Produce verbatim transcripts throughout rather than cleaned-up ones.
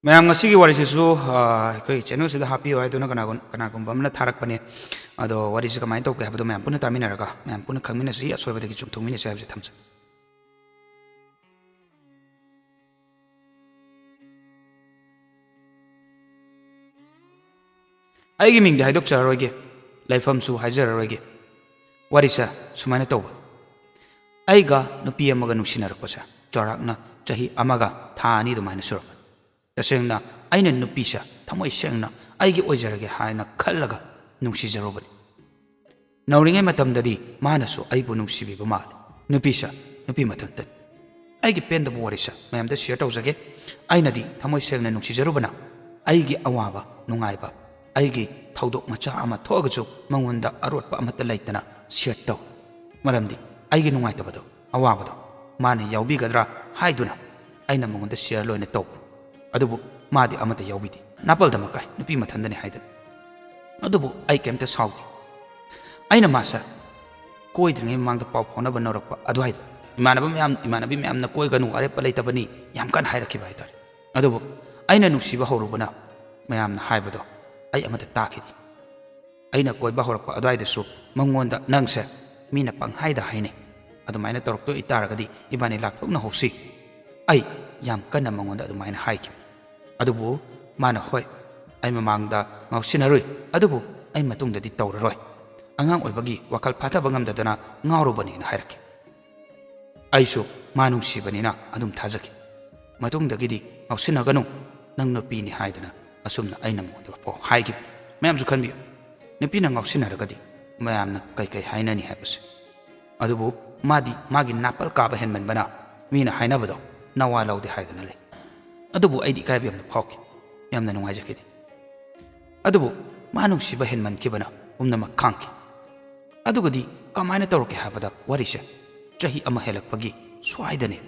ꯃꯌꯥꯝ, ꯉꯁꯤꯒꯤ ꯋꯥꯔꯤꯁꯤꯁꯨ, ꯑ, ꯑꯩꯈꯣꯏ ꯆꯦꯅꯦꯜꯁꯤꯗ ꯍꯥꯞꯄꯤꯌꯨ ꯍꯥꯏꯗꯨꯅ ꯀꯅꯥꯒꯨꯝ-, ꯀꯅꯥꯒꯨꯝꯕ ꯑꯃꯅ ꯊꯥꯔꯛꯄꯅꯦ꯫ ꯑꯗꯣ ꯋꯥꯔꯤꯁꯤ ꯀꯃꯥꯏꯅ ꯇꯧꯒꯦ ꯍꯥꯏꯕꯗꯣ ꯃꯌꯥꯝ ꯄꯨꯟꯅ ꯇꯥꯃꯤꯟꯅꯔꯒ ꯃꯌꯥꯝ ꯄꯨꯟꯅ ꯈꯪꯃꯤꯟꯅꯁꯤ, ꯑꯁꯣꯏꯕꯗꯒꯤ ꯆꯨꯝꯊꯣꯛꯃꯤꯟꯅꯁꯤ ꯍꯥꯏꯕꯁꯦ ꯊꯝꯖꯒꯦ꯫ ꯑꯩꯒꯤ ꯃꯤꯡꯗꯤ ꯍꯥꯏꯗꯣꯛꯆꯔꯔꯣꯏꯒꯦ, ꯂꯩꯐꯝꯁꯨ ꯍꯥꯏꯖꯔꯔꯣꯏꯒꯦ꯫ ꯋꯥꯔꯤꯁꯦ ꯁꯨꯃꯥꯏꯅ ꯇꯧꯕꯅꯤ꯫ ꯑꯩꯒ ꯅꯨꯄꯤ ꯑꯃꯒ ꯅꯨꯡꯁꯤꯅꯔꯛꯄꯁꯦ ꯆꯥꯎꯔꯥꯛꯅ ꯆꯍꯤ ꯑꯃꯒ ꯊꯥ ꯑꯅꯤ ꯑꯗꯨꯃꯥꯏꯅ ꯁꯨꯔꯝꯃꯅꯤ꯫ ꯇꯁꯦꯡꯅ ꯑꯩꯅ ꯅꯨꯄꯤꯁꯦ ꯊꯃꯣꯏ ꯁꯦꯡꯅ ꯑꯩꯒꯤ ꯑꯣꯏꯖꯔꯒꯦ ꯍꯥꯏꯅ ꯈꯜꯂꯒ ꯅꯨꯡꯁꯤꯖꯔꯨꯕꯅꯤ꯫ ꯅꯧꯔꯤꯉꯩ ꯃꯇꯝꯗꯗꯤ ꯃꯥꯅꯁꯨ ꯑꯩꯕꯨ ꯅꯨꯡꯁꯤꯕꯤꯕ ꯃꯥꯜꯂꯤ꯫ ꯅꯨꯄꯤꯁꯦ ꯅꯨꯄꯤ ꯃꯊꯟꯇꯅꯤ꯫ ꯑꯩꯒꯤ ꯄꯦꯟꯗꯕ ꯋꯥꯔꯤꯁꯦ ꯃꯌꯥꯝꯗ ꯁꯤꯌꯔ ꯇꯧꯖꯒꯦ꯫ ꯑꯩꯅꯗꯤ ꯊꯃꯣꯏ ꯁꯦꯡꯅ ꯅꯨꯡꯁꯤꯖꯔꯨꯕꯅ ꯑꯩꯒꯤ ꯑꯋꯥꯕ ꯅꯨꯡꯉꯥꯏꯕ, ꯑꯩꯒꯤ ꯊꯧꯗꯣꯛ ꯃꯆꯥ ꯑꯃ ꯊꯣꯛꯑꯒꯁꯨ ꯃꯉꯣꯟꯗ ꯑꯔꯣꯠꯄ ꯑꯃꯠꯇ ꯂꯩꯇꯅ ꯁꯤꯌꯔ ꯇꯧ꯫ ꯃꯔꯝꯗꯤ ꯑꯩꯒꯤ ꯅꯨꯡꯉꯥꯏꯇꯕꯗꯣ, ꯑꯋꯥꯕꯗꯣ ꯃꯥꯅ ꯌꯥꯎꯕꯤꯒꯗ꯭ꯔꯥ ꯍꯥꯏꯗꯨꯅ ꯑꯩꯅ ꯃꯉꯣꯟꯗ ꯁꯤꯌꯔ ꯂꯣꯏꯅ ꯇꯧꯕꯅꯤ꯫ ꯑꯗꯨꯕꯨ ꯃꯥꯗꯤ ꯑꯃꯠꯇ ꯌꯥꯎꯕꯤꯗꯦ꯫ ꯅꯥꯄꯜꯗ ꯃꯀꯥꯏ, ꯅꯨꯄꯤ ꯃꯊꯟꯗꯅꯤ ꯍꯥꯏꯗꯨꯅ꯫ ꯑꯗꯨꯕꯨ ꯑꯩ ꯀꯩꯝꯇ ꯁꯥꯎꯗꯦ꯫ ꯑꯩꯅ ꯃꯥꯁꯦ ꯀꯣꯏꯗ꯭ꯔꯤꯉꯩ ꯃꯃꯥꯡꯗ ꯄꯥꯎ ꯐꯥꯎꯅꯕ ꯅꯧꯔꯛꯄ ꯑꯗꯨꯋꯥꯏꯗ ꯏꯃꯥꯟꯅꯕ ꯃꯌꯥꯝ, ꯏꯃꯥꯟꯅꯕꯤ ꯃꯌꯥꯝꯅ "ꯀꯣꯏꯒꯅꯨ, ꯑꯔꯦꯞꯄ ꯂꯩꯇꯕꯅꯤ" ꯌꯥꯝ ꯀꯟꯅ ꯍꯥꯏꯔꯛꯈꯤꯕ ꯍꯥꯏꯇꯥꯔꯦ꯫ ꯑꯗꯨꯕꯨ ꯑꯩꯅ ꯅꯨꯡꯁꯤꯕ ꯍꯧꯔꯨꯕꯅ ꯃꯌꯥꯝꯅ ꯍꯥꯏꯕꯗꯣ ꯑꯩ ꯑꯃꯠꯇ ꯇꯥꯈꯤꯗꯦ꯫ ꯑꯩꯅ ꯀꯣꯏꯕ ꯍꯧꯔꯛꯄ ꯑꯗꯨꯋꯥꯏꯗꯁꯨ ꯃꯉꯣꯟꯗ, "ꯅꯪꯁꯦ ꯃꯤꯅ ꯄꯪꯍꯥꯏꯗ ꯍꯥꯏꯅꯩ, ꯑꯗꯨꯃꯥꯏꯅ ꯇꯧꯔꯛꯇꯣꯏ ꯑꯣꯏꯇꯥꯔꯒꯗꯤ ꯏꯕꯥꯅꯤ ꯂꯥꯞꯊꯣꯛꯅꯍꯧꯁꯤ"꯫ ꯑꯩ ꯌꯥꯝ ꯀꯟꯅ ꯃꯉꯣꯟꯗ ꯑꯗꯨꯃꯥꯏꯅ ꯍꯥꯏꯈꯤꯕ꯫ ꯑꯗꯨꯕꯨ ꯃꯥꯅ, "ꯍꯣꯏ, ꯑꯩ ꯃꯃꯥꯡꯗ ꯉꯥꯎꯁꯤꯟꯅꯔꯨꯏ, ꯑꯗꯨꯕꯨ ꯑꯩ ꯃꯇꯨꯡꯗꯗꯤ ꯇꯧꯔꯔꯣꯏ꯫ ꯑꯉꯥꯡ ꯑꯣꯏꯕꯒꯤ ꯋꯥꯈꯜ ꯐꯥꯊꯕ ꯉꯝꯗꯗꯅ ꯉꯥꯎꯔꯨꯕꯅꯦꯅ" ꯍꯥꯏꯔꯛꯈꯤ꯫ ꯑꯩꯁꯨ ꯃꯥ ꯅꯨꯡꯁꯤꯕꯅꯤꯅ ꯑꯗꯨꯝ ꯊꯥꯖꯈꯤ꯫ ꯃꯇꯨꯡꯗꯒꯤꯗꯤ "ꯉꯥꯎꯁꯤꯟꯅꯒꯅꯨ, ꯅꯪ ꯅꯨꯄꯤꯅꯤ" ꯍꯥꯏꯗꯅ ꯑꯁꯨꯝꯅ ꯑꯩꯅ ꯃꯉꯣꯟꯗ ꯄꯥꯎ ꯍꯥꯏꯈꯤꯕ꯫ ꯃꯌꯥꯝꯁꯨ ꯈꯟꯕꯤꯌꯨ, ꯅꯨꯄꯤꯅ ꯉꯥꯎꯁꯤꯟꯅꯔꯒꯗꯤ ꯃꯌꯥꯝꯅ ꯀꯩ ꯀꯩ ꯍꯥꯏꯅꯅꯤ ꯍꯥꯏꯕꯁꯦ꯫ ꯑꯗꯨꯕꯨ ꯃꯥꯗꯤ ꯃꯥꯒꯤ ꯅꯥꯄꯜ ꯀꯥꯕ ꯍꯦꯟꯃꯟꯕꯅ ꯃꯤꯅ ꯍꯥꯏꯅꯕꯗꯣ ꯅꯋꯥ ꯂꯧꯗꯦ ꯍꯥꯏꯗꯅ ꯂꯩ꯫ ꯑꯗꯨꯕꯨ ꯑꯩꯗꯤ ꯏꯀꯥꯏꯕ ꯌꯥꯝꯅ ꯐꯥꯎꯈꯤ, ꯌꯥꯝꯅ ꯅꯨꯡꯉꯥꯏꯖꯈꯤꯗꯦ꯫ ꯑꯗꯨꯕꯨ ꯃꯥ ꯅꯨꯡꯁꯤꯕ ꯍꯦꯟꯃꯟꯈꯤꯕꯅ ꯄꯨꯝꯅꯃꯛ ꯈꯥꯡꯈꯤ꯫ ꯑꯗꯨꯒꯗꯤ ꯀꯃꯥꯏꯅ ꯇꯧꯔꯛꯀꯦ ꯍꯥꯏꯕꯗ, ꯋꯥꯔꯤꯁꯦ ꯆꯍꯤ ꯑꯃ ꯍꯦꯜꯂꯛꯄꯒꯤ ꯁ꯭ꯋꯥꯏꯗꯅꯦ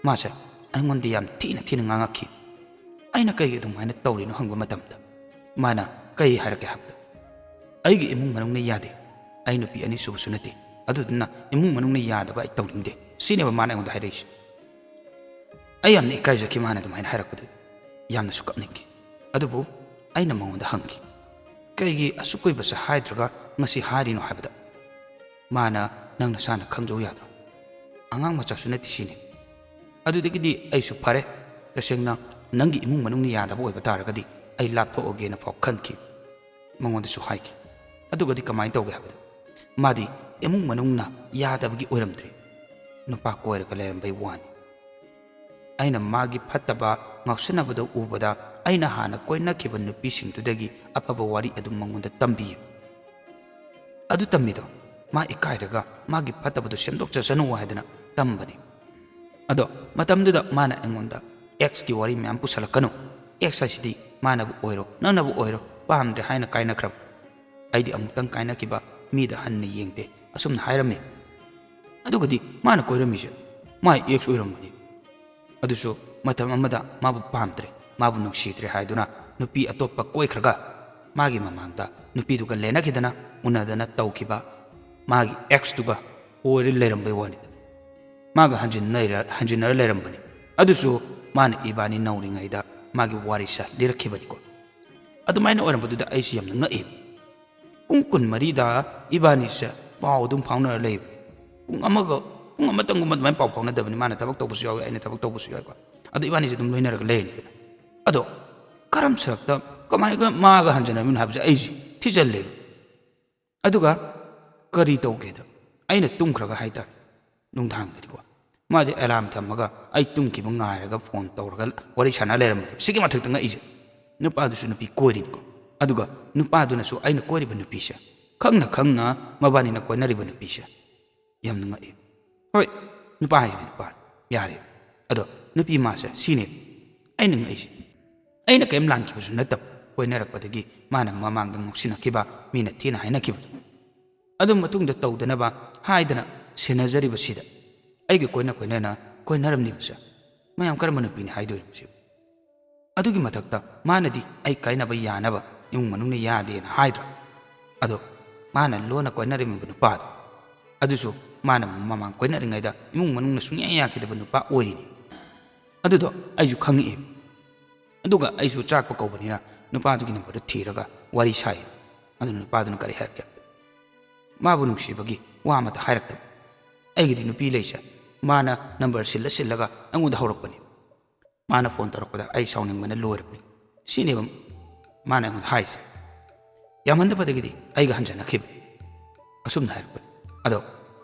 ꯃꯥꯁꯦ ꯑꯩꯉꯣꯟꯗ ꯌꯥꯝ ꯊꯤꯅ ꯊꯤꯅ ꯉꯥꯡꯉꯛꯈꯤ꯫ ꯑꯩꯅ ꯀꯩꯒꯤ ꯑꯗꯨꯃꯥꯏꯅ ꯇꯧꯔꯤꯅꯣ ꯍꯪꯕ ꯃꯇꯝꯗ ꯃꯥꯅ ꯀꯩ ꯍꯥꯏꯔꯛꯀꯦ ꯍꯥꯏꯕꯗ, "ꯑꯩꯒꯤ ꯏꯃꯨꯡ ꯃꯅꯨꯡꯅ ꯌꯥꯗꯦ, ꯑꯩ ꯅꯨꯄꯤ ꯑꯅꯤꯁꯨꯕꯁꯨ ꯅꯠꯇꯦ, ꯑꯗꯨꯗꯨꯅ ꯏꯃꯨꯡ ꯃꯅꯨꯡꯅ ꯌꯥꯗꯕ ꯑꯩ ꯇꯧꯅꯤꯡꯗꯦ", ꯁꯤꯅꯦꯕ ꯃꯥꯅ ꯑꯩꯉꯣꯟꯗ ꯍꯥꯏꯔꯛꯏꯁꯦ꯫ ꯑꯩ ꯌꯥꯝꯅ ꯏꯀꯥꯏꯖꯈꯤ ꯃꯥꯅ ꯑꯗꯨꯃꯥꯏꯅ ꯍꯥꯏꯔꯛꯄꯗꯨ꯫ ꯌꯥꯝꯅꯁꯨ ꯀꯞꯅꯤꯡꯈꯤ꯫ ꯑꯗꯨꯕꯨ ꯑꯩꯅ ꯃꯉꯣꯟꯗ ꯍꯪꯈꯤ, "ꯀꯩꯒꯤ ꯑꯁꯨꯛ ꯀꯨꯏꯕꯁꯦ ꯍꯥꯏꯗ꯭ꯔꯒ ꯉꯁꯤ ꯍꯥꯏꯔꯤꯅꯣ?" ꯍꯥꯏꯕꯗ ꯃꯥꯅ, "ꯅꯪ ꯅꯁꯥꯅ ꯈꯪꯖꯧ ꯌꯥꯗ꯭ꯔꯣ? ꯑꯉꯥꯡ ꯃꯆꯥꯁꯨ ꯅꯠꯇꯦ ꯁꯤꯅꯤ"꯫ ꯑꯗꯨꯗꯒꯤꯗꯤ ꯑꯩꯁꯨ ꯐꯔꯦ, ꯇꯁꯦꯡꯅ ꯅꯪꯒꯤ ꯏꯃꯨꯡ ꯃꯅꯨꯡꯅ ꯌꯥꯗꯕ ꯑꯣꯏꯕ ꯇꯥꯔꯒꯗꯤ ꯑꯩ ꯂꯥꯞꯊꯣꯛꯑꯒꯦꯅ ꯐꯥꯎ ꯈꯟꯈꯤ꯫ ꯃꯉꯣꯟꯗꯁꯨ ꯍꯥꯏꯈꯤ꯫ ꯑꯗꯨꯒꯗꯤ ꯀꯃꯥꯏꯅ ꯇꯧꯒꯦ ꯍꯥꯏꯕꯗ, ꯃꯥꯗꯤ ꯏꯃꯨꯡ ꯃꯅꯨꯡꯅ ꯌꯥꯗꯕꯒꯤ ꯑꯣꯏꯔꯝꯗ꯭ꯔꯦ, ꯅꯨꯄꯥ ꯀꯣꯏꯔꯒ ꯂꯩꯔꯝꯕꯩ ꯋꯥꯅꯤ꯫ ꯑꯩꯅ ꯃꯥꯒꯤ ꯐꯠꯇꯕ ꯉꯥꯎꯁꯟꯅꯕꯗ ꯎꯕꯗ ꯑꯩꯅ ꯍꯥꯟꯅ ꯀꯣꯏꯅꯈꯤꯕ ꯅꯨꯄꯤꯁꯤꯡꯗꯨꯗꯒꯤ ꯑꯐꯕ ꯋꯥꯔꯤ ꯑꯗꯨꯝ ꯃꯉꯣꯟꯗ ꯇꯝꯕꯤ꯫ ꯑꯗꯨ ꯇꯝꯃꯤꯗꯣ ꯃꯥ ꯏꯀꯥꯏꯔꯒ ꯃꯥꯒꯤ ꯐꯠꯇꯕꯗꯣ ꯁꯦꯝꯗꯣꯛꯆꯁꯅꯨ ꯍꯥꯏꯗꯅ ꯇꯝꯕꯅꯤ꯫ ꯑꯗꯣ ꯃꯇꯝꯗꯨꯗ ꯃꯥꯅ ꯑꯩꯉꯣꯟꯗ, "ꯑꯦꯛꯁꯀꯤ ꯋꯥꯔꯤ ꯃꯌꯥꯝ ꯄꯨꯁꯜꯂꯛꯀꯅꯨ, ꯑꯦꯛꯁ ꯍꯥꯏꯁꯤꯗꯤ ꯃꯥꯅꯕꯨ ꯑꯣꯏꯔꯣ ꯅꯪꯅꯕꯨ ꯑꯣꯏꯔꯣ ꯄꯥꯝꯗ꯭ꯔꯦ ꯍꯥꯏꯅ ꯀꯥꯏꯅꯈ꯭ꯔꯕ꯫ ꯑꯩꯗꯤ ꯑꯃꯨꯛꯇꯪ ꯀꯥꯏꯅꯈꯤꯕ ꯃꯤꯗ ꯍꯟꯅ ꯌꯦꯡꯗꯦ", ꯑꯁꯨꯝꯅ ꯍꯥꯏꯔꯝꯃꯤ꯫ ꯑꯗꯨꯒꯗꯤ ꯃꯥꯅ ꯀꯣꯏꯔꯝꯃꯤꯁꯦ ꯃꯥꯏ ꯑꯦꯛꯁ ꯑꯣꯏꯔꯝꯕꯅꯤ꯫ ꯑꯗꯨꯁꯨ ꯃꯇꯝ ꯑꯃꯗ ꯃꯥꯕꯨ ꯄꯥꯝꯗ꯭ꯔꯦ, ꯃꯥꯕꯨ ꯅꯨꯡꯁꯤꯗ꯭ꯔꯦ ꯍꯥꯏꯗꯨꯅ ꯅꯨꯄꯤ ꯑꯇꯣꯞꯄ ꯀꯣꯏꯈ꯭ꯔꯒ ꯃꯥꯒꯤ ꯃꯃꯥꯡꯗ ꯅꯨꯄꯤꯗꯨꯒ ꯂꯦꯟꯅꯈꯤꯗꯅ ꯎꯅꯗꯅ ꯇꯧꯈꯤꯕ ꯃꯥꯒꯤ ꯑꯦꯛꯁꯇꯨꯒ ꯑꯣꯏꯔ ꯂꯩꯔꯝꯕꯩ ꯋꯥꯅꯤꯗ꯫ ꯃꯥꯒ ꯍꯟꯖꯤꯟꯅꯔ-, ꯍꯟꯖꯤꯟꯅꯔ ꯂꯩꯔꯝꯕꯅꯤ꯫ ꯑꯗꯨꯁꯨ ꯃꯥꯅ ꯏꯕꯥꯅꯤ ꯅꯧꯔꯤꯉꯩꯗ ꯃꯥꯒꯤ ꯋꯥꯔꯤꯁꯦ ꯂꯤꯔꯛꯈꯤꯕꯅꯤꯀꯣ꯫ ꯑꯗꯨꯃꯥꯏꯅ ꯑꯣꯏꯔꯝꯕꯗꯨꯗ ꯑꯩꯁꯤ ꯌꯥꯝꯅ ꯉꯛꯏ꯫ ꯄꯨꯡ ꯀꯨꯟꯃꯔꯤꯗ ꯏꯕꯥꯅꯤꯁꯦ ꯄꯥꯎ ꯑꯗꯨꯝ ꯐꯥꯎꯅꯔ ꯂꯩꯕ꯫ ꯄꯨꯡ ꯑꯃꯒ, ꯄꯨꯡ ꯑꯃꯇꯪꯒꯨꯝꯕ ꯑꯗꯨꯃꯥꯏꯅ ꯄꯥꯎ ꯐꯥꯎꯅꯗꯕꯅꯤ꯫ ꯃꯥꯅ ꯊꯕꯛ ꯇꯧꯕꯁꯨ ꯌꯥꯎꯋꯤ, ꯑꯩꯅ ꯊꯕꯛ ꯇꯧꯕꯁꯨ ꯌꯥꯎꯋꯤꯀꯣ꯫ ꯑꯗꯣ ꯏꯕꯥꯅꯤꯁꯦ ꯑꯗꯨꯝ ꯂꯣꯏꯅꯔꯒ ꯂꯩꯔꯅꯤꯗꯅ꯫ ꯑꯗꯣ ꯀꯔꯝ ꯁꯛꯇ ꯀꯃꯥꯏꯅ ꯃꯥꯒ ꯍꯟꯖꯤꯟꯅꯔꯝꯃꯤꯅꯣ ꯍꯥꯏꯕꯁꯦ ꯑꯩꯁꯦ ꯊꯤꯖꯤꯜꯂꯦꯕ꯫ ꯑꯗꯨꯒ ꯀꯔꯤ ꯇꯧꯒꯦꯗ, ꯑꯩꯅ ꯇꯨꯝꯈ꯭ꯔꯒ ꯍꯥꯏꯇꯥꯔꯦ, ꯅꯨꯡꯗꯥꯡꯗꯗꯤꯀꯣ, ꯃꯥꯗꯤ ꯑꯦꯂꯥꯝ ꯊꯝꯃꯒ ꯑꯩ ꯇꯨꯝꯈꯤꯕ ꯉꯥꯏꯔꯒ ꯐꯣꯟ ꯇꯧꯔꯒ ꯋꯥꯔꯤ ꯁꯥꯟꯅ ꯂꯩꯔꯝꯕꯅꯦꯕ꯫ ꯁꯤꯒꯤ ꯃꯊꯛꯇ ꯉꯛꯏꯁꯦ, ꯅꯨꯄꯥꯗꯨꯁꯨ ꯅꯨꯄꯤ ꯀꯣꯏꯔꯤꯅꯤꯀꯣ꯫ ꯑꯗꯨꯒ ꯅꯨꯄꯥꯗꯨꯅꯁꯨ ꯑꯩꯅ ꯀꯣꯏꯔꯤꯕ ꯅꯨꯄꯤꯁꯦ, ꯈꯪꯅ ꯈꯪꯅ ꯃꯕꯥꯅꯤꯅ ꯀꯣꯏꯅꯔꯤꯕ ꯅꯨꯄꯤꯁꯦ꯫ ꯌꯥꯝꯅ ꯉꯛꯏ꯫ ꯍꯣꯏ, ꯅꯨꯄꯥ ꯍꯥꯏꯁꯤꯗꯤ ꯅꯨꯄꯥꯅꯤ, ꯌꯥꯔꯦ꯫ ꯑꯗꯣ ꯅꯨꯄꯤ ꯃꯥꯁꯦ ꯁꯤꯅꯦ ꯑꯩꯅ ꯉꯛꯏꯁꯦ꯫ ꯑꯩꯅ ꯀꯔꯤꯝ ꯂꯥꯟꯈꯤꯕꯁꯨ ꯅꯠꯇꯕ, ꯀꯣꯏꯅꯔꯛꯄꯗꯒꯤ ꯃꯥꯅ ꯃꯃꯥꯡꯗ ꯉꯥꯎꯁꯤꯟꯅꯈꯤꯕ, ꯃꯤꯅ ꯊꯤꯅ ꯍꯥꯏꯅꯈꯤꯕꯗꯣ꯫ ꯑꯗꯨ ꯃꯇꯨꯡꯗ ꯇꯧꯗꯅꯕ ꯍꯥꯏꯗꯅ ꯁꯦꯟꯅꯖꯔꯤꯕꯁꯤꯗ ꯑꯩꯒꯤ ꯀꯣꯏꯅ ꯀꯣꯏꯅꯅ ꯀꯣꯏꯅꯔꯝꯂꯤꯕꯁꯦ ꯃꯌꯥꯝ ꯀꯔꯝꯕ ꯅꯨꯄꯤꯅꯤ ꯍꯥꯏꯗꯣꯏꯅꯣ ꯁꯤꯕꯨ? ꯑꯗꯨꯒꯤ ꯃꯊꯛꯇ ꯃꯥꯅꯗꯤ ꯑꯩ ꯀꯥꯏꯅꯕ ꯌꯥꯅꯕ ꯏꯃꯨꯡ ꯃꯅꯨꯡꯅ ꯌꯥꯗꯦꯅ ꯍꯥꯏꯗ꯭ꯔꯣ? ꯑꯗꯣ ꯃꯥꯅ ꯂꯣꯟꯅ ꯀꯣꯏꯅꯔꯝꯃꯤꯕ ꯅꯨꯄꯥꯗꯣ, ꯑꯗꯨꯁꯨ ꯃꯥꯅ ꯃꯃꯥꯡ ꯀꯣꯏꯅꯔꯤꯉꯩꯗ ꯏꯃꯨꯡ ꯃꯅꯨꯡꯅ ꯁꯨꯡꯌꯥ ꯌꯥꯈꯤꯗꯕ ꯅꯨꯄꯥ ꯑꯣꯏꯔꯤꯅꯤ꯫ ꯑꯗꯨꯗꯣ ꯑꯩꯁꯨ ꯈꯪꯉꯛꯑꯦ꯫ ꯑꯗꯨꯒ ꯑꯩꯁꯨ ꯆꯥꯛꯄ ꯀꯧꯕꯅꯤꯅ ꯅꯨꯄꯥꯗꯨꯒꯤ ꯅꯝꯕꯔꯗꯨ ꯊꯤꯔꯒ ꯋꯥꯔꯤ ꯁꯥꯏ꯫ ꯑꯗꯨꯅ ꯅꯨꯄꯥꯗꯨꯅ ꯀꯔꯤ ꯍꯥꯏꯔꯛꯀꯦ? ꯃꯥꯕꯨ ꯅꯨꯡꯁꯤꯕꯒꯤ ꯋꯥ ꯑꯃꯠꯇ ꯍꯥꯏꯔꯛꯇꯕ꯫ "ꯑꯩꯒꯤꯗꯤ ꯅꯨꯄꯤ ꯂꯩꯁꯦ, ꯃꯥꯅ ꯅꯝꯕꯔ ꯁꯤꯜꯂ ꯁꯤꯜꯂꯒ ꯑꯩꯉꯣꯟꯗ ꯍꯧꯔꯛꯄꯅꯤ꯫ ꯃꯥꯅ ꯐꯣꯟ ꯇꯧꯔꯛꯄꯗ ꯑꯩ ꯁꯥꯎꯅꯤꯡꯕꯅ ꯂꯣꯏꯔꯕꯅꯤ"꯫ ꯁꯤꯅꯦꯕ ꯃꯥꯅ ꯑꯩꯉꯣꯟꯗ ꯍꯥꯏꯁꯦ꯫ ꯌꯥꯝꯃꯟꯗꯕꯗꯒꯤꯗꯤ ꯑꯩꯒ ꯍꯟꯖꯅꯈꯤꯕ꯫ ꯑꯁꯨꯝꯅ ꯍꯥꯏꯔꯛꯄꯅꯤ꯫ ꯑꯗꯣ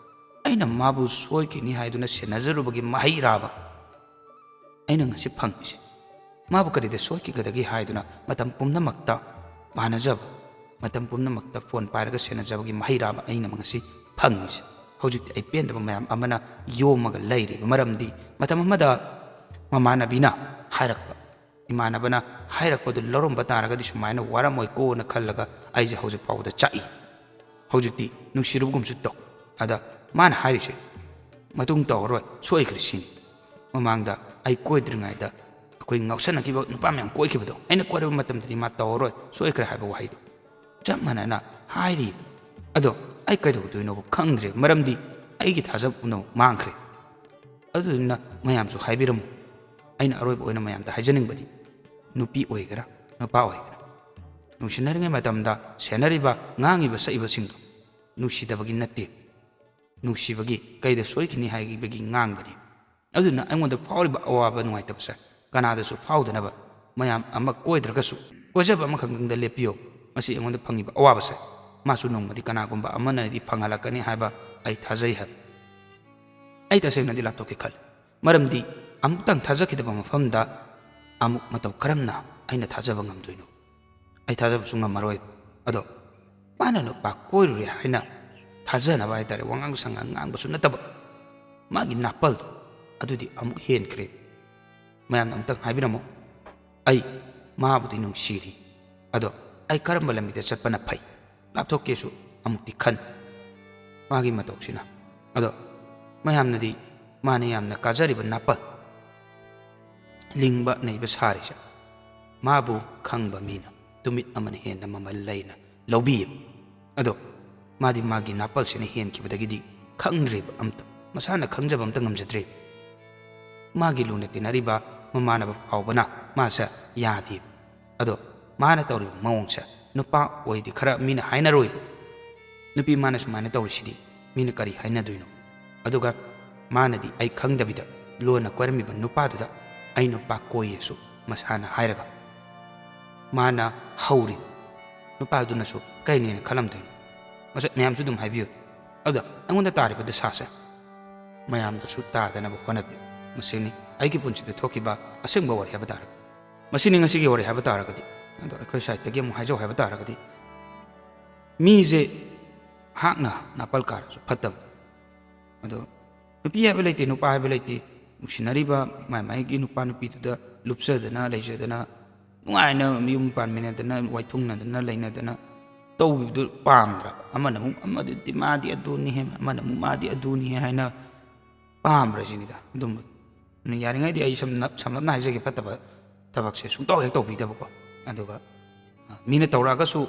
ꯑꯩꯅ ꯃꯥꯕꯨ ꯁꯣꯏꯈꯤꯅꯤ ꯍꯥꯏꯗꯨꯅ ꯁꯦꯟꯅꯖꯔꯨꯕꯒꯤ ꯃꯍꯩꯔꯥꯕ ꯑꯩꯅ ꯉꯁꯤ ꯐꯪꯉꯤꯁꯦ? ꯃꯥꯕꯨ ꯀꯔꯤꯗ ꯁꯣꯏꯈꯤꯒꯗꯒꯦ ꯍꯥꯏꯗꯨꯅ ꯃꯇꯝ ꯄꯨꯝꯅꯃꯛꯇ ꯄꯥꯅꯖꯕ, ꯃꯇꯝ ꯄꯨꯝꯅꯃꯛꯇ ꯐꯣꯟ ꯄꯥꯏꯔꯒ ꯁꯦꯟꯅꯖꯕꯒꯤ ꯃꯍꯩꯔꯥꯕ ꯑꯩꯅ ꯉꯁꯤ ꯐꯪꯉꯤꯁꯦ? ꯍꯧꯖꯤꯛꯇꯤ ꯑꯩ ꯄꯦꯟꯗꯕ ꯃꯌꯥꯝ ꯑꯃꯅ ꯌꯣꯝꯃꯒ ꯂꯩꯔꯤꯕ ꯃꯔꯝꯗꯤ ꯃꯇꯝ ꯑꯃꯗ ꯃꯃꯥꯟꯅꯕꯤꯅ ꯍꯥꯏꯔꯛꯄ, ꯏꯃꯥꯟꯅꯕꯅ ꯍꯥꯏꯔꯛꯄꯗꯨ ꯂꯧꯔꯝꯕ ꯇꯥꯔꯒꯗꯤ ꯁꯨꯃꯥꯏꯅ ꯋꯥꯔꯝꯃꯣꯏꯀꯣꯅ ꯈꯜꯂꯒ ꯑꯩꯁꯦ ꯍꯧꯖꯤꯛ ꯐꯥꯎꯕꯗ ꯆꯥꯛꯏ꯫ ꯍꯧꯖꯤꯛꯇꯤ ꯅꯨꯡꯁꯤꯔꯨꯕꯒꯨꯝꯁꯨ ꯇꯧ꯫ ꯑꯗ ꯃꯥꯅ ꯍꯥꯏꯔꯤꯁꯦ, "ꯃꯇꯨꯡ ꯇꯧꯔꯔꯣꯏ, ꯁꯣꯏꯈ꯭ꯔꯦ" ꯁꯤꯅꯤ꯫ ꯃꯃꯥꯡꯗ ꯑꯩ ꯀꯣꯏꯗ꯭ꯔꯤꯉꯩꯗ ꯑꯩꯈꯣꯏ ꯉꯥꯎꯁꯟꯅꯈꯤꯕ ꯅꯨꯄꯥ ꯃꯌꯥꯝ ꯀꯣꯏꯈꯤꯕꯗꯣ, ꯑꯩꯅ ꯀꯣꯏꯔꯕ ꯃꯇꯝꯗꯗꯤ ꯃꯥ "ꯇꯧꯔꯔꯣꯏ, ꯁꯣꯏꯈ꯭ꯔꯦ" ꯍꯥꯏꯕ ꯋꯥꯍꯩꯗꯣ ꯆꯞ ꯃꯥꯟꯅꯅ ꯍꯥꯏꯔꯤ꯫ ꯑꯗꯣ ꯑꯩ ꯀꯩꯗꯧꯗꯣꯏꯅꯣꯕ ꯈꯪꯗ꯭ꯔꯦ, ꯃꯔꯝꯗꯤ ꯑꯩꯒꯤ ꯊꯥꯖꯕ ꯄꯨꯝꯅꯃꯛ ꯃꯥꯡꯈ꯭ꯔꯦ꯫ ꯑꯗꯨꯗꯨꯅ ꯃꯌꯥꯝꯁꯨ ꯍꯥꯏꯕꯤꯔꯝꯃꯨ꯫ ꯑꯩꯅ ꯑꯔꯣꯏꯕ ꯑꯣꯏꯅ ꯃꯌꯥꯝꯗ ꯍꯥꯏꯖꯅꯤꯡꯕꯗꯤ, ꯅꯨꯄꯤ ꯑꯣꯏꯒꯦꯔꯥ ꯅꯨꯄꯥ ꯑꯣꯏꯒꯦꯔꯥ, ꯅꯨꯡꯁꯤꯅꯔꯤꯉꯩ ꯃꯇꯝꯗ ꯁꯦꯟꯅꯔꯤꯕ, ꯉꯥꯡꯉꯤꯕ ꯁꯛꯏꯕꯁꯤꯡꯗꯣ ꯅꯨꯡꯁꯤꯗꯕꯒꯤ ꯅꯠꯇꯦ, ꯅꯨꯡꯁꯤꯕꯒꯤ ꯀꯩꯗ ꯁꯣꯏꯈꯤꯅꯤ ꯍꯥꯏꯕꯒꯤ ꯉꯥꯡꯕꯅꯤ꯫ ꯑꯗꯨꯅ ꯑꯩꯉꯣꯟꯗ ꯐꯥꯎꯔꯤꯕ ꯑꯋꯥꯕ ꯅꯨꯡꯉꯥꯏꯇꯕꯁꯦ ꯀꯅꯥꯗꯁꯨ ꯐꯥꯎꯗꯅꯕ ꯃꯌꯥꯝ ꯑꯃ ꯀꯣꯏꯗ꯭ꯔꯒꯁꯨ ꯀꯣꯏꯖꯕ ꯑꯃꯈꯛꯇꯪꯗ ꯂꯦꯞꯄꯤꯌꯣ꯫ ꯃꯁꯤ ꯑꯩꯉꯣꯟꯗ ꯐꯪꯉꯤꯕ ꯑꯋꯥꯕꯁꯦ ꯃꯥꯁꯨ ꯅꯣꯡꯃꯗꯤ ꯀꯅꯥꯒꯨꯝꯕ ꯑꯃꯅꯗꯤ ꯐꯪꯍꯜꯂꯛꯀꯅꯤ ꯍꯥꯏꯕ ꯑꯩ ꯊꯥꯖꯩ ꯍꯥꯏꯕ꯫ ꯑꯩ ꯇꯁꯦꯡꯅꯗꯤ ꯂꯥꯞꯊꯣꯛꯀꯦ ꯈꯜꯂꯤ, ꯃꯔꯝꯗꯤ ꯑꯃꯨꯛꯇꯪ ꯊꯥꯖꯈꯤꯗꯕ ꯃꯐꯝꯗ ꯑꯃꯨꯛ ꯃꯇꯧ ꯀꯔꯝꯅ ꯑꯩꯅ ꯊꯥꯖꯕ ꯉꯝꯗꯣꯏꯅꯣ? ꯑꯩ ꯊꯥꯖꯕꯁꯨ ꯉꯝꯃꯔꯣꯏ꯫ ꯑꯗꯣ ꯃꯥꯅ ꯅꯨꯄꯥ ꯀꯣꯏꯔꯨꯔꯦ ꯍꯥꯏꯅ ꯊꯥꯖꯅꯕ ꯍꯥꯏꯇꯥꯔꯦ, ꯋꯥꯉꯥꯡ ꯁꯉꯥꯡ ꯉꯥꯡꯕꯁꯨ ꯅꯠꯇꯕ, ꯃꯥꯒꯤ ꯅꯥꯄꯜꯗꯣ ꯑꯗꯨꯗꯤ ꯑꯃꯨꯛ ꯍꯦꯟꯈ꯭ꯔꯦ꯫ ꯃꯌꯥꯝꯅ ꯑꯃꯨꯛꯇꯪ ꯍꯥꯏꯕꯤꯔꯝꯃꯨ, ꯑꯩ ꯃꯥꯕꯨꯗꯤ ꯅꯨꯡꯁꯤꯔꯤ, ꯑꯗꯣ ꯑꯩ ꯀꯔꯝꯕ ꯂꯝꯕꯤꯗ ꯆꯠꯄꯅ ꯐꯩ? ꯂꯥꯞꯊꯣꯛꯀꯦꯁꯨ ꯑꯃꯨꯛꯇꯤ ꯈꯟ, ꯃꯥꯒꯤ ꯃꯇꯧꯁꯤꯅ꯫ ꯑꯗꯣ ꯃꯌꯥꯝꯅꯗꯤ ꯃꯥꯅ ꯌꯥꯝꯅ ꯀꯥꯖꯔꯤꯕ ꯅꯥꯄꯜ, ꯂꯤꯡꯕ ꯅꯩꯕ ꯁꯥꯔꯤꯁꯦ ꯃꯥꯕꯨ ꯈꯪꯕ ꯃꯤꯅ ꯇꯨꯃꯤꯠ ꯑꯃꯅ ꯍꯦꯟꯅ ꯃꯃꯜ ꯂꯩꯅ ꯂꯧꯕꯤꯌꯦꯕ꯫ ꯑꯗꯣ ꯃꯥꯗꯤ ꯃꯥꯒꯤ ꯅꯥꯄꯜꯁꯤꯅ ꯍꯦꯟꯈꯤꯕꯗꯒꯤꯗꯤ ꯈꯪꯗ꯭ꯔꯦꯕ ꯑꯝꯇ, ꯃꯁꯥꯅ ꯈꯪꯖꯕ ꯑꯝꯇ ꯉꯝꯖꯗ꯭ꯔꯦ꯫ ꯃꯥꯒꯤ ꯂꯨꯅ ꯇꯤꯟꯅꯔꯤꯕ ꯃꯃꯥꯟꯅꯕ ꯐꯥꯎꯕꯅ ꯃꯥꯁꯦ ꯌꯥꯗꯦꯕ꯫ ꯑꯗꯣ ꯃꯥꯅ ꯇꯧꯔꯤꯕ ꯃꯑꯣꯡꯁꯦ ꯅꯨꯄꯥ ꯑꯣꯏꯗꯤ ꯈꯔ ꯃꯤꯅ ꯍꯥꯏꯅꯔꯣꯏꯕ꯫ ꯅꯨꯄꯤ ꯃꯥꯅ ꯁꯨꯃꯥꯏꯅ ꯇꯧꯔꯤꯁꯤꯗꯤ ꯃꯤꯅ ꯀꯔꯤ ꯍꯥꯏꯅꯗꯣꯏꯅꯣ? ꯑꯗꯨꯒ ꯃꯥꯅꯗꯤ ꯑꯩ ꯈꯪꯗꯕꯤꯗ ꯂꯣꯟꯅ ꯀꯣꯏꯔꯝꯃꯤꯕ ꯅꯨꯄꯥꯗꯨꯗ ꯑꯩ ꯅꯨꯄꯥ ꯀꯣꯏꯌꯦꯁꯨ ꯃꯁꯥꯅ ꯍꯥꯏꯔꯒ ꯃꯥꯅ ꯍꯧꯔꯤꯗꯣ꯫ ꯅꯨꯄꯥꯗꯨꯅꯁꯨ ꯀꯩꯅꯦꯅ ꯈꯜꯂꯝꯗꯣꯏꯅꯣ? ꯃꯁꯛ ꯃꯌꯥꯝꯁꯨ ꯑꯗꯨꯝ ꯍꯥꯏꯕꯤꯌꯨ꯫ ꯑꯗꯨꯗ ꯑꯩꯉꯣꯟꯗ ꯇꯥꯔꯤꯕ ꯗꯁꯥꯁꯦ ꯃꯌꯥꯝꯗꯁꯨ ꯇꯥꯗꯅꯕ ꯍꯣꯠꯅꯕꯤꯌꯨ꯫ ꯃꯁꯤꯅꯤ ꯑꯩꯒꯤ ꯄꯨꯟꯁꯤꯗ ꯊꯣꯛꯈꯤꯕ ꯑꯁꯦꯡꯕ ꯋꯥꯔꯤ ꯍꯥꯏꯕ ꯇꯥꯔꯦ꯫ ꯃꯁꯤꯅꯤ ꯉꯁꯤꯒꯤ ꯋꯥꯔꯤ ꯍꯥꯏꯕ ꯇꯥꯔꯒꯗꯤ꯫ ꯑꯗꯣ ꯑꯩꯈꯣꯏ ꯁꯥꯏꯠꯇꯒꯤ ꯑꯃꯨꯛ ꯍꯥꯏꯖꯧ ꯍꯥꯏꯕ ꯇꯥꯔꯒꯗꯤ, ꯃꯤꯁꯦ ꯍꯥꯛꯅ ꯅꯥꯄꯜ ꯀꯥꯔꯁꯨ ꯐꯠꯇꯕ꯫ ꯑꯗꯣ ꯅꯨꯄꯤ ꯍꯥꯏꯕ ꯂꯩꯇꯦ, ꯅꯨꯄꯥ ꯍꯥꯏꯕ ꯂꯩꯇꯦ꯫ ꯅꯨꯡꯁꯤꯅꯔꯤꯕ ꯃꯥꯏ ꯃꯥꯏꯒꯤ ꯅꯨꯄꯥ ꯅꯨꯄꯤꯗꯨꯗ ꯂꯨꯞꯆꯗꯅ ꯂꯩꯖꯗꯅ, ꯅꯨꯡꯉꯥꯏꯅ ꯌꯨꯝ ꯄꯥꯟꯃꯤꯟꯅꯗꯅ, ꯋꯥꯏꯊꯨꯡꯅꯗꯅ ꯂꯩꯅꯗꯅ ꯇꯧꯕꯤꯕꯗꯨ ꯄꯥꯝꯗ꯭ꯔꯕ꯫ ꯑꯃꯅ ꯑꯃꯨꯛ ꯑꯃꯗꯨꯗꯤ ꯃꯥꯗꯤ ꯑꯗꯨꯅꯤ ꯍꯦ, ꯑꯃꯅ ꯑꯃꯨꯛ ꯃꯥꯗꯤ ꯑꯗꯨꯅꯤ ꯍꯦ ꯍꯥꯏꯅ ꯄꯥꯝꯕ꯭ꯔꯥ ꯁꯤꯅꯤꯗ꯫ ꯑꯗꯨꯝꯕ ꯌꯥꯔꯤꯉꯩꯗꯤ ꯑꯩ ꯁꯝꯅ-, ꯁꯝꯂꯞꯅ ꯍꯥꯏꯖꯒꯦ, ꯐꯠꯇꯕ ꯊꯕꯛꯁꯦ ꯁꯨꯡꯇꯧ ꯍꯦꯛ ꯇꯧꯕꯤꯗꯕꯀꯣ꯫ ꯑꯗꯨꯒ, ꯑ, ꯃꯤꯅ ꯇꯧꯔꯛꯑꯒꯁꯨ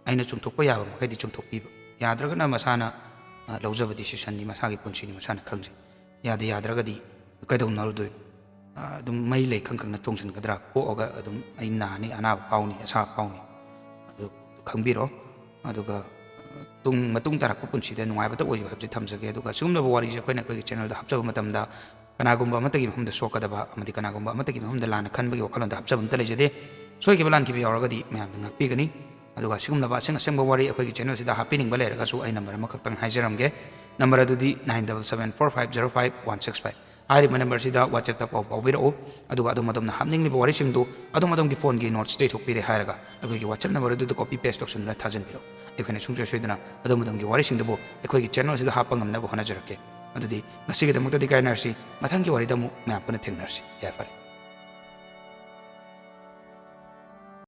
ꯑꯩꯅ ꯆꯨꯝꯊꯣꯛꯄ ꯌꯥꯕ ꯃꯈꯩꯗꯤ ꯆꯨꯝꯊꯣꯛꯄꯤꯕ, ꯌꯥꯗ꯭ꯔꯒꯅ ꯃꯁꯥꯅ, ꯑ, ꯂꯧꯖꯕ ꯗꯤꯁꯤꯁꯟꯅꯤ, ꯃꯁꯥꯒꯤ ꯄꯨꯟꯁꯤꯅꯤ, ꯃꯁꯥꯅ ꯈꯪꯖꯩ꯫ ꯌꯥꯗ ꯌꯥꯗ꯭ꯔꯒꯗꯤ ꯀꯩꯗꯧꯅꯔꯨꯗꯣꯏꯅꯣ? ꯑ, ꯑꯗꯨꯝ ꯃꯩ ꯂꯩ ꯈꯪ ꯈꯪꯅ ꯆꯣꯡꯁꯤꯟꯒꯗ꯭ꯔꯥ? ꯄꯣꯛꯑꯒ ꯑꯗꯨꯝ ꯑꯩ ꯅꯥꯅꯤ, ꯑꯅꯥꯕ ꯐꯥꯎꯅꯤ, ꯑꯁꯥꯕ ꯐꯥꯎꯅꯤ꯫ ꯑꯗꯨ ꯈꯪꯕꯤꯔꯣ꯫ ꯑꯗꯨꯒ, ꯑ, ꯇꯨꯡ, ꯃꯇꯨꯡ ꯇꯥꯔꯛꯄ ꯄꯨꯟꯁꯤꯗ ꯅꯨꯡꯉꯥꯏꯕꯇ ꯑꯣꯏꯌꯨ ꯍꯥꯏꯕꯁꯤ ꯊꯝꯖꯒꯦ꯫ ꯑꯗꯨꯒ ꯁꯤꯒꯨꯝꯂꯕ ꯋꯥꯔꯤꯁꯦ ꯑꯩꯈꯣꯏꯅ ꯑꯩꯈꯣꯏꯒꯤ ꯆꯦꯅꯦꯜꯗ ꯍꯥꯞꯆꯕ ꯃꯇꯝꯗ ꯀꯅꯥꯒꯨꯝꯕ ꯑꯃꯠꯇꯒꯤ ꯃꯐꯝꯗ ꯁꯣꯛꯀꯗꯕ ꯑꯃꯗꯤ ꯀꯅꯥꯒꯨꯝꯕ ꯑꯃꯠꯇꯒꯤ ꯃꯐꯝꯗ ꯂꯥꯟꯅ ꯈꯟꯕꯒꯤ ꯋꯥꯈꯜꯂꯣꯟꯗ ꯍꯥꯞꯆꯕ ꯑꯃꯠꯇ ꯂꯩꯖꯗꯦ꯫ ꯁꯣꯏꯈꯤꯕ ꯂꯥꯟꯈꯤꯕ ꯌꯥꯎꯔꯒꯗꯤ ꯃꯌꯥꯝꯅ ꯉꯥꯛꯄꯤꯒꯅꯤ꯫ ꯑꯗꯨꯒ ꯑꯁꯤꯒꯨꯝꯂꯕ ꯑꯁꯦꯡ ꯑꯁꯦꯡꯕ ꯋꯥꯔꯤ ꯑꯩꯈꯣꯏꯒꯤ ꯆꯦꯅꯦꯜꯁꯤꯗ ꯍꯥꯞꯄꯤꯅꯤꯡꯕ ꯂꯩꯔꯒꯁꯨ ꯑꯩ ꯅꯝꯕꯔ ꯑꯃꯈꯛꯇꯪ ꯍꯥꯏꯖꯔꯝꯒꯦ꯫ ꯅꯝꯕꯔ ꯑꯗꯨꯗꯤ nine double seven four five zero five one six five꯫ ꯍꯥꯏꯔꯤꯕ ꯅꯝꯕꯔꯁꯤꯗ WhatsApp-ꯇ ꯄꯥꯎ ꯐꯥꯎꯕꯤꯔꯛꯎ꯫ ꯑꯗꯨꯒ ꯑꯗꯣꯝ ꯑꯗꯣꯝꯅ ꯍꯥꯞꯅꯤꯡꯂꯤꯕ ꯋꯥꯔꯤꯁꯤꯡꯗꯨ ꯑꯗꯣꯝ ꯑꯗꯣꯝꯒꯤ ꯐꯣꯟꯒꯤ ꯅꯣꯠꯁꯇ ꯏꯊꯣꯛꯄꯤꯔꯦ ꯍꯥꯏꯔꯒ ꯑꯩꯈꯣꯏꯒꯤ WhatsApp ꯅꯝꯕꯔ ꯑꯗꯨꯗ ꯀꯣꯄꯤ ꯄꯦꯁ ꯇꯧꯁꯤꯟꯗꯨꯅ ꯊꯥꯖꯤꯟꯕꯤꯔꯛꯎ꯫ ꯑꯩꯈꯣꯏꯅ ꯁꯨꯡꯁꯣꯏ ꯁꯣꯏꯗꯅ ꯑꯗꯣꯝ ꯑꯗꯣꯝꯒꯤ ꯋꯥꯔꯤꯁꯤꯡꯗꯨꯕꯨ ꯑꯩꯈꯣꯏꯒꯤ ꯆꯦꯅꯦꯜꯁꯤꯗ ꯍꯥꯞꯄ ꯉꯝꯅꯕ ꯍꯣꯠꯅꯖꯔꯛꯀꯦ꯫ ꯑꯗꯨꯗꯤ ꯉꯁꯤꯒꯤꯗꯃꯛꯇꯗꯤ ꯀꯥꯏꯅꯔꯁꯤ꯫ ꯃꯊꯪꯒꯤ ꯋꯥꯔꯤꯗ ꯑꯃꯨꯛ ꯃꯌꯥꯝ ꯄꯨꯟꯅ ꯊꯦꯡꯅꯔꯁꯤ꯫ ꯌꯥꯏꯐꯔꯦ꯫